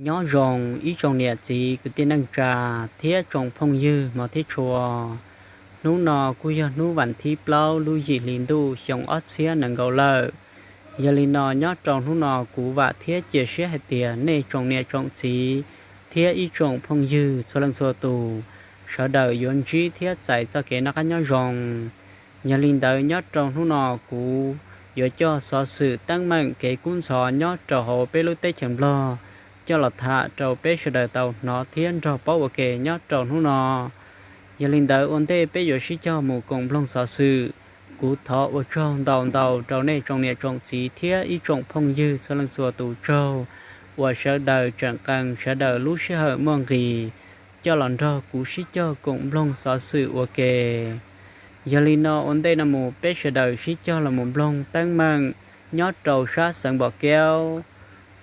Nyob zoo ib tsoom niam txiv kwv tij neej tsa thiab tsoom phooj ywg hmov thiab tshua. Hnub no kuj yog hnub vas thib plaub lub yim hli ntuj xyoo ob txhiab nees nkaum lawm. Yog li no nyob rau hnub no kuv vam thiab cia siab hais tias nej tsoom niam tsoom txiv thiab ib tsoom phooj ywg txhua leej txhua tus, sawv daws yuav ntsib thiab txais txoj kev noj qab nyob zoo. Yog li ntawd nyob rau hnub no kuv yuav coj xov xwm teeb meem kev kub ntxhov nyob rau hauv peb lub teb chaws Nplog coj los tham rau peb sawv daws tau hnov thiab nrog paub ua ke nyob rau hnub no. Yog li ntawd ua ntej peb yuav sib cog mus koom mloog xov xwm, kuv thov ua tsaug ntau ntau rau nej tsoom niam tsoom txiv thiab ib tsoom phooj ywg txhua leej txhua tus tsaug uas sawv daws tseem qee sawv daws lub sij hawm muaj nqis coj los nrog kuv sib cog koom mloog xov xwm ua ke. Yog li no ua ntej no mus peb sawv daws sib cog los mus mloog teeb meem nyob rau sab xeev Npom Keub.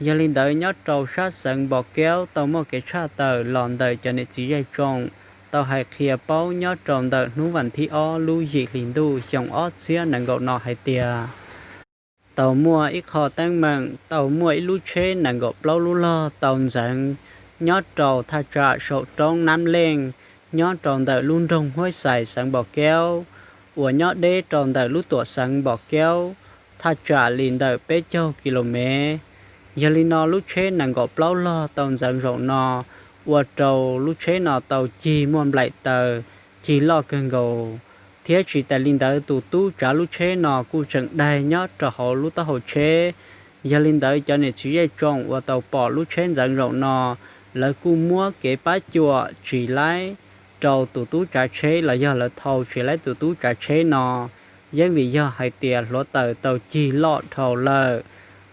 Yog li ntawd nyob rau sab xeev Npom Keub tau muaj kev tshaj tawm los ntawm cov niam txiv zej tsoom tau hais qhia paub nyob rau ntawm hnub vas thib ob lub yim hli ntuj xyoo ob txhiab nees nkaum no hais tias tau muaj ib qho teeb meem tau muaj ib lub tsheb nees nkaum plaub lub log tau ntxeev nyob rau thaj tsam saum roob Nab Leej, nyob rau ntawm lub nroog Huab Xais xeev Npom Keub, uas nyob deb rau ntawm lub tuam xeev Npom Keub thaj tsam li ntawm peb caug ki lo mev. Yog li no lub tsheb nees nkaum plaub log tau ntxeev zaum no ua rau lub tsheb no tau cig muaj nplaim taws, cig loj kawg nkaus, thiab tsis tas li ntawd tus tub tsav lub tsheb no kuj tseem daig nyob rau hauv lub taub hau tsheb. Yog li ntawd cov niam txiv zej tsoom uas tau pom lub tsheb ntxeev zaum no, lawv kuj muab kev pab cuam tsis laib rau tus tub tsav tsheb los yog lawv thau tsis laib tus tub tsav tsheb no, yeej vim yog hais tias hluav taws tau cig loj dhau lawm,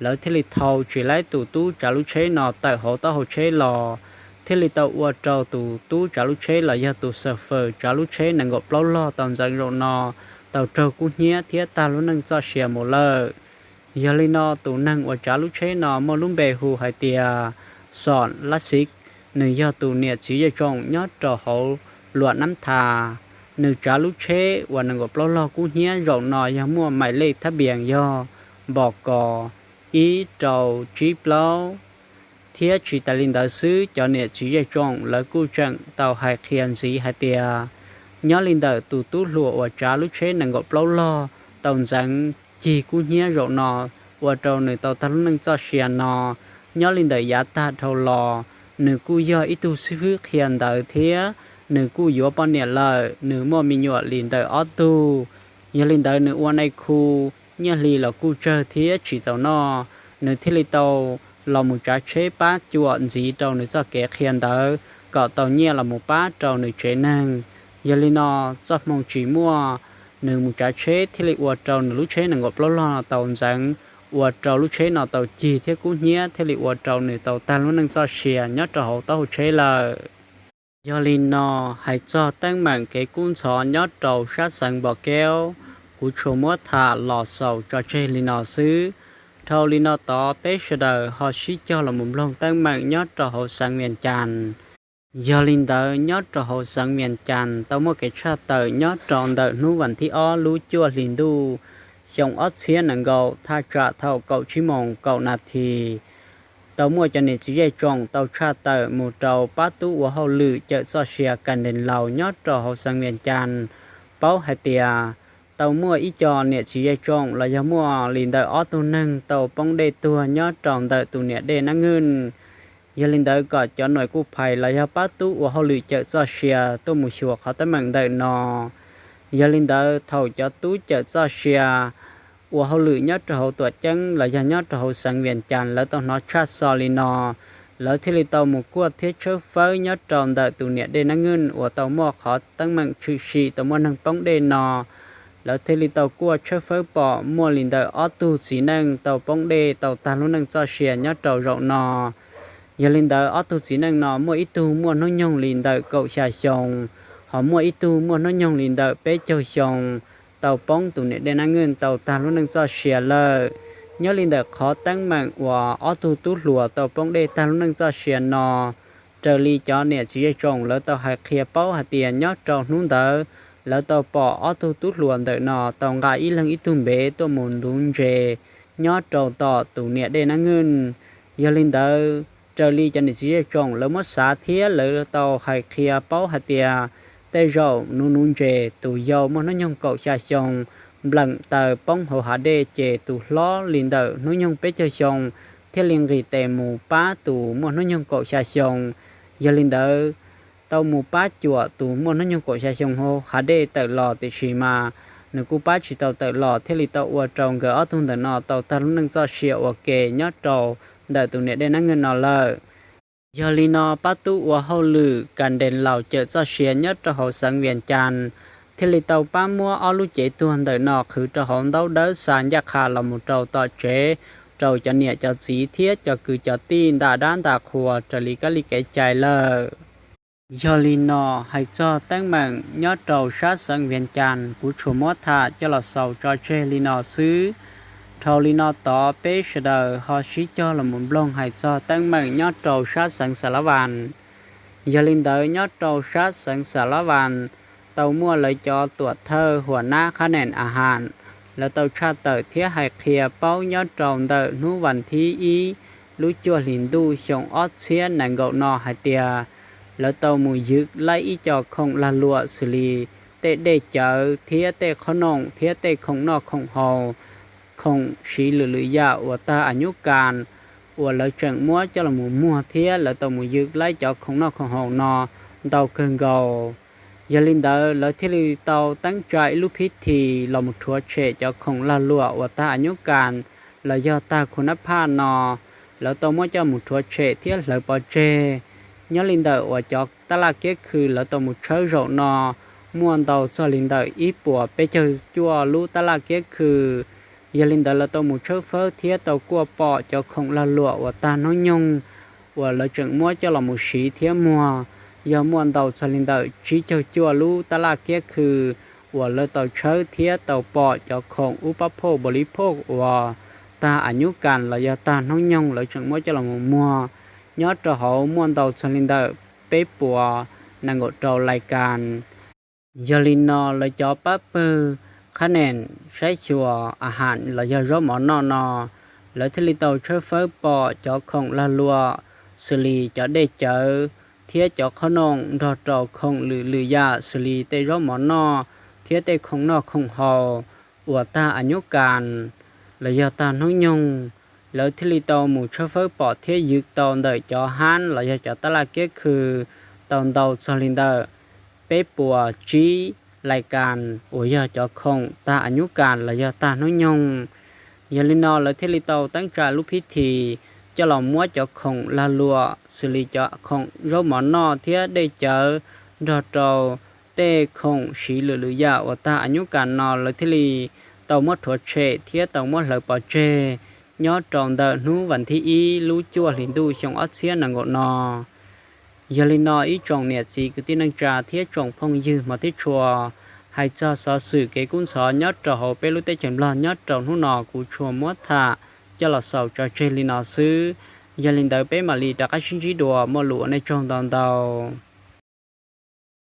lawv thiaj li thau tsis laib tus tub tsav lub tsheb no tawm hauv taub hau tsheb los, thiaj li tau ua rau tus tub tsav lub tsheb los yog tus xav fawm tsav lub tsheb nees nkaum plaub log tau ntxeev zaum no tau raug kub hnyiab thiab tag lub neej txoj sia mus lawm. Yog li no tus neeg uas tsav lub tsheb no muaj lub npe hu hais tias Xom Lab Xiv, nws yog tus niam txiv zej tsoom nyob rau hauv Luam Nab Thas. Nws tsav lub tsheb uas nees nkaum plaub log kub hnyiab zaum no yog muaj maim lej thab npias yog npos kos ib rau tsib plaub. Thiab tsis tas li ntawd xwb cov niam txiv zej tsoom lawv kuj tseem tau hais qhia ntxiv hais tias nyob li ntawm tus tub hluas uas tsav lub tsheb nees nkaum plaub log tau ntxeev cig kub hnyiab zaum no ua rau nws tau tag lub neej txoj sia no, nyob li ntawm yav tag dhau los nws kuj yog ib tug xib fwb qhia ntawv thiab nws kuj yuav poj niam lawm, nws muaj me nyuam li ntawm ob tug. Yog li ntawd nws ua nais khu, nyiaj hli los kuj tsawg thiab tsis txaus noj, nws thiaj li tau los mus tsav tsheb pab cuam ntxiv rau nws txoj kev qhia ntawv kom tau nyiaj los mus pab rau nws tsev neeg. Yog li no txoj hmoo tsis muaj, nws mus tsav tsheb thiaj li ua rau nws lub tsheb nees nkaum plaub log no tau ntxeev, ua rau lub tsheb no tau cig thiab kub hnyiab thiaj li ua rau nws tau tag lub neej txoj sia nyob rau hauv taub hau tsheb lawm. Yog li no, hais txog teeb meem kev kub ntxhov nyob rau sab xeev Npom Keub, kuv tsuas muab tham los xaus tso tseg li no xwb. Dhau li no tod peb sawv daws ho sib cog los mus mloog teeb meem nyob rau hauv xeev Vias Cas. Yog li ntawd nyob rau hauv xeev Vias Cas tau muaj kev tshaj tawm nyob rau ntawm hnub vas thib ob lub cuaj hli ntuj xyoo ob txhiab nees nkaum thaj tsam thaum kaum tsib moos kaum nas this, tau muaj cov niam txiv zej tsoom tau tshaj tawm mus rau pab tub ua hauj lwm cawm txoj sia kas dees laus nyob rau hauv xeev Vias Cas paub hais tias tau muaj ib co niam txiv zej tsoom los yog muaj li ntawm ob tug neeg tau poob dej tuag nyob rau ntawm tus niam dej Nab Nwj. Yog li ntawd kom cov nuam kuj phais los yog pab tub ua hauj lwm cawm txoj sia tuaj mus xyuas qhov teeb meem ntawm no. Yog li ntawd thaum cov tub cawm txoj sia ua hauj lwm nyob rau hauv tuam ceeb los yog nyob rau hauv xeev Vias Cas lawv tau hnov tshaj xo li no, lawv thiaj li tau mus kuaj thiab tshawb fawb nyob rau ntawm tus niam dej Nab Nwj uas tau muaj qhov teeb meem tshwm sim tau muaj neeg poob dej no. Lawv thiaj li tau kuaj tshawb fawb pom muaj li ntawm ob tug txiv neej tau poob dej tau tag lub neej txoj sia nyob rau zaum no. Yog li ntawd ob tug txiv neej no muaj ib tug muaj hnub nyoog li ntawm kaum xya xyoo, ho muaj ib tug muaj hnub nyoog li ntawm peb caug xyoo, tau poob tus niam dej Nab Nwj tau tag lub neej txoj sia lawm. Nyob li ntawm qhov teeb meem uas ob tug tub hluas tau poob dej tag lub neej txoj sia no, raws li cov niam txiv zej tsoom lawv tau hais qhia paub hais tias nyob rau hnub ntawd lawv tau pom ob tug tub hluas ntawm no tau nqa ib leeg ib tug npev tuaj mus ntuv ntses nyob rau tom tus niam dej Nab Nwj. Yog li ntawd raws li cov niam txiv zej tsoom lawv muab xav thiab lawv tau hais qhia paub hais tias tej zaum nuv nuv ntses tus yau muaj hnub nyoog kaum xya xyoo npleem taws poob hauv hav dej ces tus hlob li ntawm hnub nyoog peb caug xyoo thiaj li nqis tes mus pab tus muaj hnub nyoog kaum xya xyoo. Yog li ntawd, tau mus pab cuam tus muaj hnub nyoog kaum xya xyoo hauv hav dej tawm los, tiam sis mas nws kuj pab tsis tau tawm los thiaj li tau ua rau nkawd ob tug ntawm no tau tag lub neej txoj sia ua ke nyob rau ntawm tus niam dej nab nkeeg no lawm. Yog li no pab tub ua hauj lwm kas ntes laus cawm txoj sia nyob rau hauv xeev Vias Cas thiaj li tau pab muab ob lub cev tuag ntawm no qhwv rau hauv ntaub dawb xa ncaj qha los mus rau tom tsev rau cov niam cov txiv thiab cov kwv cov tij nta dab nta qhua raws li kab li kev cai lawm. Yog li no, hais txog teeb meem nyob rau sab xeev Vias Cas kuv tsuas muab tham coj los xaus tso tseg li no xwb. Dhau li no tod peb sawv daws ho sib cog los mus mloog hais txog teeb meem nyob rau sab xeev Xas Las Vas. Yog li ntawd nyob rau sab xeev Xas Las Vas tau muaj lawv cov tuam thawj huam nab qhab nees a has, lawv tau tshaj tawm thiab hais qhia paub nyob rau ntawm hnub vas thib ib lub cuaj hlis ntuj xyoo ob txhiab nees nkaum no hais tias lawv tau mus ywm laib ib co khoom lag luam xws li tej dej cawv thiab tej qhob noom thiab tej khoom noj khoom haus, khoom siv lwm lwm yam uas tag a nyub kas uas lawv tseem muab coj los mus muag thiab lawv tau mus ywm laib cov khoom noj khoom haus no ntau kawg nkaus. Yog li ntawd lawv thiaj li tau teeb tsa ib lub phib thi los mus rhuav tshem cov khoom lag luam uas tag a nyub kas los yog tag khu nab phaj no, lawv tau muab coj mus rhuav tshem thiab hlawv pov tseg. Nyob li ntawm uas cov tab laj kiab khw lawv tau mus tshawb zaum no muaj ntau txog li ntawm ib puas peb caug cuaj lub tab laj kiab khw. Yog li ntawd lawv tau mus tshawb fawb thiab tau kuaj pom cov khoom lag luam uas tag hnub nyoog uas lawv tseem muab coj los mus siv thiab muag, yog muaj ntau txog li ntawm tsib caug cuaj lub tab laj kiab khw uas lawv tau tshawb thiab tau pom cov khoom ub pab phauj npaum li phauj uas tag a nyub kas los yog tag hnub nyoog lawv tseem muab coj los mus muag, nyob rau hauv muaj ntau txog li ntawm peb puas nees nkaum rau lais kas. Yog li no lawv cov pab pawg qhab nees saib xyuas a has los yog zaub mov noj no, lawv thiaj li tau tshawb fawb pom cov khoom lag luam xws li cov dej cawv thiab cov qhob noom nrog rau khoom lwm lwm yam xws li tej zaub mov noj thiab tej khoom noj khoom haus uas tag a nyub kas los yog tag hnub nyoog. Lawv thiaj li tau mus tshawb fawb pom thiab ywm tau ntawm cov hab los yog cov tab laj kiab khw tau ntau txog li ntawm peb puas tsib lais kas uas yog cov khoom tag a nyub kas los yog tag hnub nyoog. Yog li no lawv thiaj li tau teeb tsa lub phib thi coj los muab cov khoom lag luam xws li cov khoom zaub mov noj thiab dej cawv nrog rau tej khoom siv lwm lwm yam uas tag a nyub kas no lawv thiaj li tau muab rhuav tshem thiab tau muab hlawv pov tseg nyob rau ntawm hnub vas thib ib lub cuaj hlis ntuj xyoo ob txhiab nees nkaum no. Yog li no ib tsoom niam txiv kwv tij neej tsa thiab tsoom phooj ywg hmov thiab tshua, hais txog xov xwm kev kub ntxhov nyob rau hauv peb lub teb chaws Nplog nyob rau hnub no kuv tsuas muab tham coj los xaus tso tseg li no xwb. Yog li ntawd peb mam li rov qab sib ntsib dua, muaj lus ua nej tsaug ntau ntau.